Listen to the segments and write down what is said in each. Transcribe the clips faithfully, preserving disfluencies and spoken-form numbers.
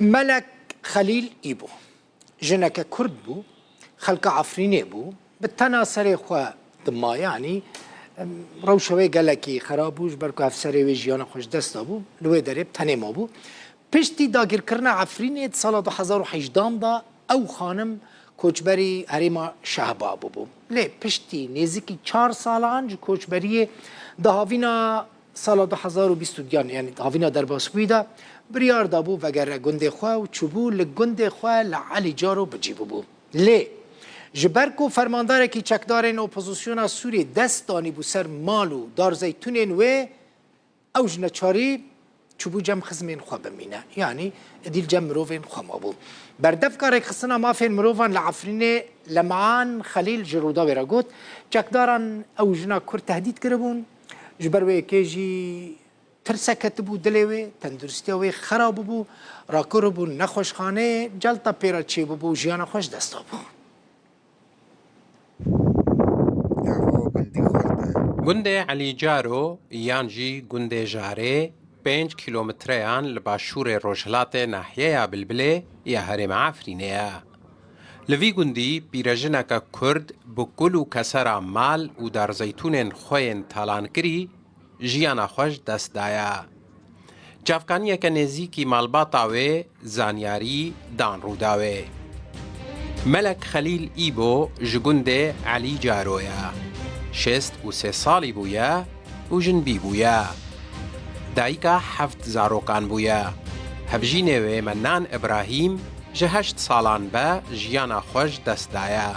Melek Xelîl Îbo jineke Kurd bû, xelka Efrînê bû, bi tena serê xwe dima, yanî, em, rewşa wê gelekî xerab bû, ji ber ku hevserê wê jiyana xwe ji dest dabû, li wê derê bi tenê mabû. Piştî dagirkirina Efrînê di sala du hezar û hejdehan de ew xanim koçberî herêma Şehba bûbû. Lê piştî nêzîkî çar salan ji koçberiyê di havîna sala du hezar û bîst û duyan, yanî havîna derbasbûyî de biryar dabû vegere gundê xwe û çûbû li gundê xwe li Elî Caro bi cî bûbû. Lê ji ber ku fermandarekî çekdarên opozisyona Sûriyê dest danîbû ser mal û darzeytûnên wê, ew ji neçarî çûbû cem xizmên xwe bimîne. Yanî êdî li cem mirovên xwe mabû. Berdevka rêkxistina mafên mirovan li Efrînê Lem'an Xelîl ji Rûdawê re got, çekdaran ew jina Kurd tehdît kiribûn, ji ber wê yekê jî tirse ketibû dilê wê, tenduristiya wê xerab bûbû, rakiribûn nexweşxaneyê, celta pê re çêbûbû û jiyana xwe ji dest dabû. Gava gundî xurt e. Gundê Elî Caro yan jî gundê Jarê pênc kîlometreyan li başûrê rojhilatê nahiyeya Bilbilê ya herêma Efrînê ye. Li vî gundî pîrejineke Kurd bi kul û kesera mal û darzeytûnên xwe yên talankirî jiyana xwe ji dest daye. Çavkaniyeke nêzîkî malbata wê zanyarî dan Rûdawê. Melek Xelîl Îbo ji gundê Elî Caro ye. Şêst û sê salî bûye û jinbî bûye. Dayika heft zarokan bûye. Hevjînê wê Mennan Îbrahîm ji heşt salan ve jiyana xwe ji dest daye.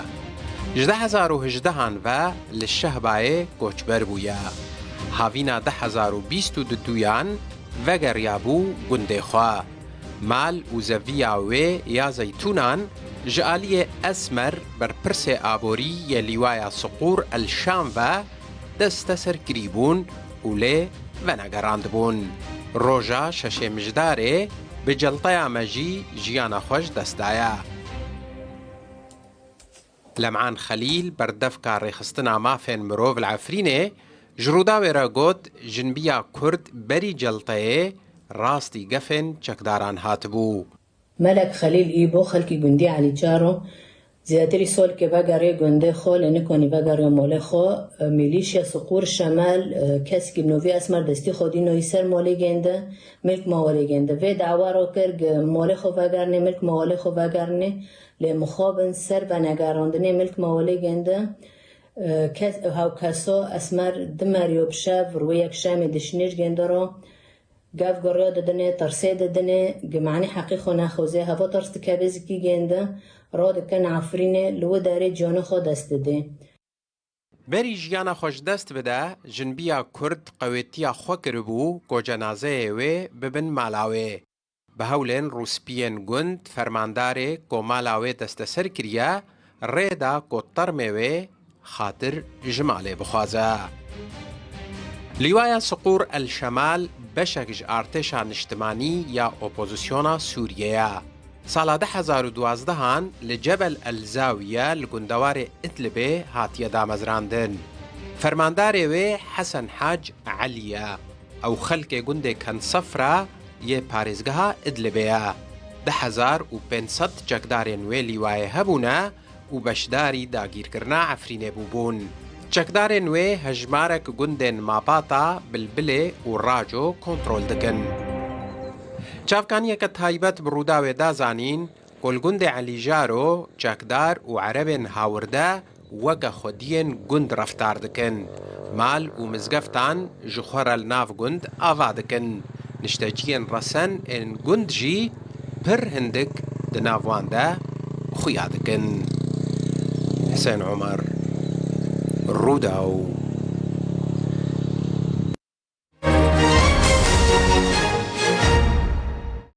Ji du hezar û hejdehan ve li Şehbayê koçber bûye. Havîna du hezar û bîst û duyan vegeriyabû gundê xwe. Mal û zeviya wê ya zeytûnan ji aliyê Esmer, berpirsê aborî yê Lîwaya Siqûr El Şam ve desteser kirîbûn û lê venegerandibûn. Roja şeşê Mijdarê bi celteya me jî jiyana xwe ji dest daye. Lem'an Xelîl, berdevka rêxistina mafên mirov li Efrînê, ji Rûdawê re got, jinbiya Kurd berî celteyê rastî gefên çekdaran hatibû. Melek Xelîl Îbo, xelkî gundî Elî Caro, zêdetirî solkê vegerê gundê xwe, lê nikanî vegeriya malê xwe. Milîşya Siqûr Şemel, keskî bi novî Esmer destî xwe dînayî ser malê gênde, milk mawalê gênde. Vê dawa rakir, gi malê xwe vegernê, milk mawalê xwe vegernê, lê mixabin ser venegerandinê milk mawalê gênde. Kes, hewkesa Esmer dimeriyo bi şev, rûyê yekşemê dişinê ji gênde re. Gev guriya didinê, tirsê didinê, gi manî heqî xwe nexwezê, heva tirs dikeve zikî gênde, radikin Efrînê, li wi derê ciyana xwe dest didê. Berî jiyana xwe ji dest bide, jinbiya Kurd qewêtiya xwe kiribû ku cenazeyê wê bibin mala wê. Bi hewlên rûspiyên gund, fermandarê ku mala wê desteser kiriye, rê da ku termê wê xatir ji malê bixwaze. Lîwaya Siqûr El Şemal beşek ji artêşa niştimanî ya opozisyona Sûriyê ye. Sala du hezar û duwazdeh an li Cebel El Zawiye li gundewarê Idlibê hatiye damezrandin. Fermandarê wê Hesen Hac Elî ye. Ew xelkê gundê Kensefra yê parêzgeha Idlibê ye. Du hezar û pênc sed çekdarên wê lîwayê hebûne û beşdarî dagîrkirina Efrînê bûbûn. Çekdarên wê hejmarek gundên Mabata, Bilbilê û Raco kontrol dikin. Çavkaniyeke taybet bi Rûdawê da zanîn ku li gundê Elî Jaro çekdar û erebên hawirde weke xwediyên gund reftar dikin. Mal û mizgeftan ji xwe re li nav gund ava dikin. Nişteciyên resen ên gund jî pir hindik di nav wan de xuya dikin. Hisên Omer, Rûdaw.